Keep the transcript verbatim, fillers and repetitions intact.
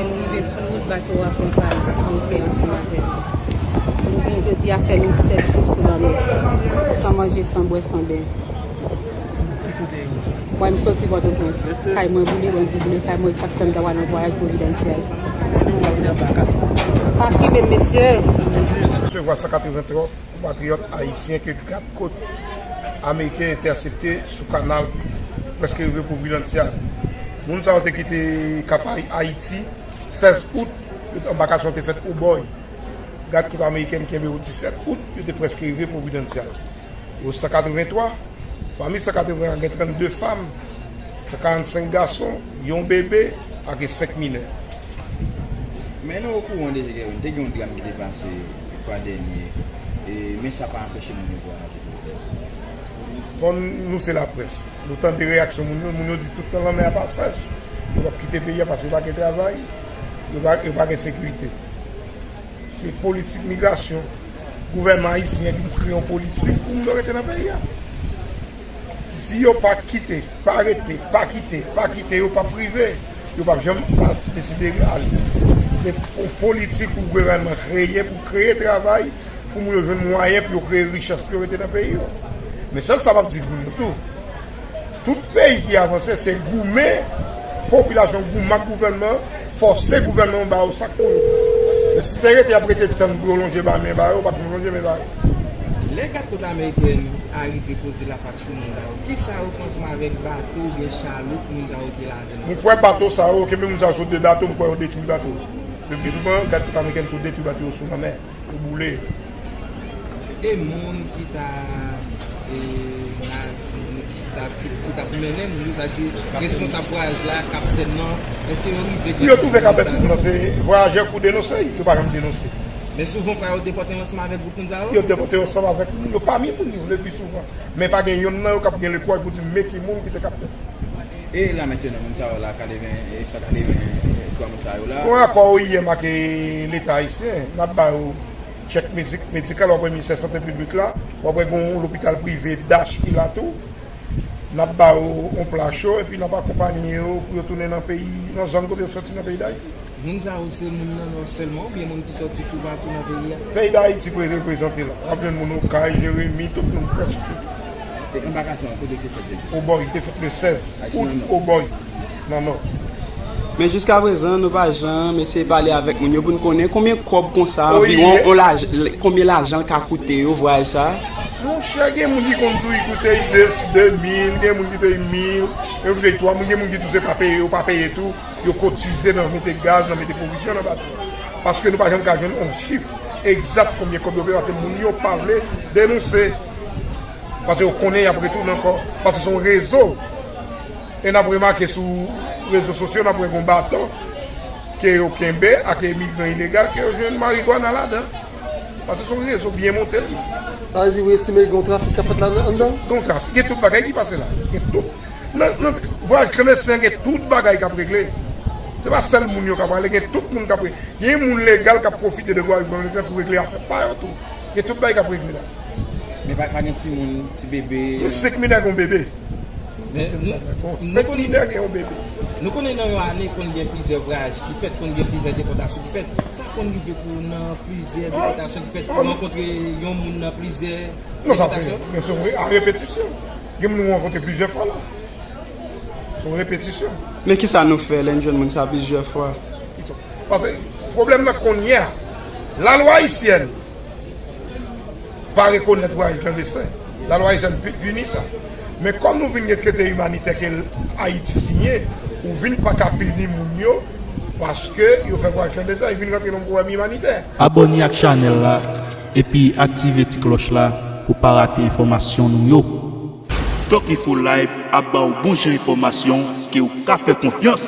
Nou rive sou wout, bato a pran kal, moute ansanm avè nou. Nou gen jodi a fè nou sèt jou sou lanmè, san manje, san bwè, san benyen. Mwen, m soti Pòtoprens. Kay mwen boule, bandi boule kay mwen, sa k fè m ta pral nan vwayaj Providansyèl. Pa fimen m, mesye. Resevwa san katrevenntwa konpatriyòt ayisyen ke gad kot ameriken entèsepte sou kanal prèske rive Providansyèl. Moun sa yo te kite Kap Ayiti sèz out, anbakasyon te fèt Obòy. Gad kot ameriken kenbe yo disèt out, yo te prèske rive Providansyèl. Yo san katrevenntwa, pami san katrevenntwa gen trannde fanm, san karannsenk gason, yon bebe ak senk minè. Men nou okouran deja ke te gen yon dram ki te pase fwa dènye, e, men sa pa anpeche moun yo vwayaje. Fò n, nou se laprès. Nou tande reyaksyon moun yo, moun yo di tout tan lanmè a pa sèch. Yo p ap kite peyi a paske yo pa gen travay, yo pa, yo pa gen sekirite. Se politik migrasyon. Gouvènman ayisyen ki pou kreye yon politik pou moun yo rete nan peyi a. Di yo pa kite, pa rete, pa kite, pa kite, yo p ap rive. Yo p ap janm pa deside ale. Se yon politik pou gouvènman kreye, pou kreye travay, pou moun yo jwenn mwayen pou yo kreye richès pou yo rete nan peyi yo. Men sèl sa m ap di moun yo tou, tout peyi ki avanse, se goumen, popilasyon goumen ak gouvènman, fòse gouvènman an ba yo sa k pou yo. Men si te rete ap rete tann pou yo lonje ba men ba yo, yo p ap janm lonje men ba yo. Lè gad kot ameriken arive poze lapat sou moun sa yo, kisa yo fè ansanm avèk bato oubyen chaloup moun sa yo te ladan? M kwè bato sa yo, kenbe moun sa yo sou de bato, m kwè yo detwi bato yo. Le pi souvan, gad kot ameriken tou detwi bato yo sou lanmè. Yo boule. E moun ki ta, e, na-, ki ta, ki, ki t ap mennen moun yo, sa di, responsab vwayaj la, kaptèn nan, èske yo rive gen... Yo twouve k avèk moun nan, se vwayajè pou denonse, yo pa janm denonse. Men souvan fwa yo depòte yo ansanm avèk gwoup moun sa yo? Yo depòte yo ansanm avèk moun yo, pami moun yo, le pi souvan. Men pa gen yonn nan yo k ap gen lekouraj pou di men ki moun ki te kaptèn. E la mentnan, moun sa yo la, katreven, e san katreven twa moun sa yo la. Gon akò O I M ak, e, Leta ayisyen, n ap ba yo tchèk medi-, medikal, w ap wè Ministè Sante Piblik la, w ap wè gon lopital prive Dash ki la tou. N ap ba yo yon pla cho, epi n ap akonpanye yo pou yo tounen nan peyi, nan zòn kote yo soti nan peyi Dayiti. Moun sa yo se moun nan Nò sèlman oubyen moun ki sòti toupatou nan peyi a? Peyi Dayiti pou reprezante la. W ap jwenn moun Okay, Jeremi, tout moun prèske. E anbakasyon an, kote l te fèt deja? Obòy, li te fèt le sèz out, Obòy, nan Nò. Men jiskaprezan, nou pa janm eseye pale avèk moun yo pou n konnen konbyen kòb konsa, anviwon, on laj-, konbyen lajan l ka koute yo, vwayaj sa? Monchè, gen moun ki konn di w li koute de, de mil, gen moun ki peye mil, gen moun ki peye twa mil, gen moun ki di w se pa peye, yo pa peye tou. Yo kotize nan mete gaz, nan mete pwovizyon nan bato. Paske nou pa janm ka jwenn yon chif egzak konbyen kòb yo peye, paske moun yo pa vle denonse. Paske yo konnen y ap retounen ankò. Paske se yon rezo. E n ap remake sou rezo sosyo, n ap wè gon bato ke yo kenbe ak imigran ilegal, ke yo jwenn marigwana ladan. Paske se yon rezo byen monte l ye. Sa vle di, ou estime gen yon trafik k ap fèt la anndan? Gen yon trafik, gen tout bagay ki pase la. Gen tout. Nan, nan vwayaj klandestin an gen tout bagay k ap regle. Se pa sèl moun yo k ap prale, gen tout moun k ap regle. Gen moun legal k ap pwofite de vwayaj klandestin an pou regle afè pa yo tou. Gen tout bagay k ap regle la. Men pa, pa gen timoun, ti bebe. Gen senk minè, gen yon bebe. Men nou, nou konnen, nou konnen nan yon ane konn gen plizyè vwayaj ki fèt, konn gen plizyè depòtasyon ki fèt. Sa konn rive pou nan plizyè depòtasyon ki fèt, pou rankontre yon moun nan plizyè depòtasyon? Non, sa fè, men se vre, a repetisyon. Gen moun nou rankontre plizyè fwa la. Se yon repetisyon. Men kisa nou fè lè n jwenn moun sa plizyè fwa? Paske pwoblèm nan kounye a, lalwa ayisyèn pa rekonèt vwayaj klandestin. Lalwa ayisyèn pi-, pini sa. Men kòm nou vin gen trete imanitè ke Ayiti siyen, ou vin pa ka pini moun yo paske yo fè vwayaj klandestin, yo vin rantre nan pwoblèm imanitè. Abòne ak chanèl la, epi aktive ti klòch la pou pa rate enfòmasyon nou yo. Doc Info Live ap ba w bon jan enfòmasyon ke w ka fè konfyans.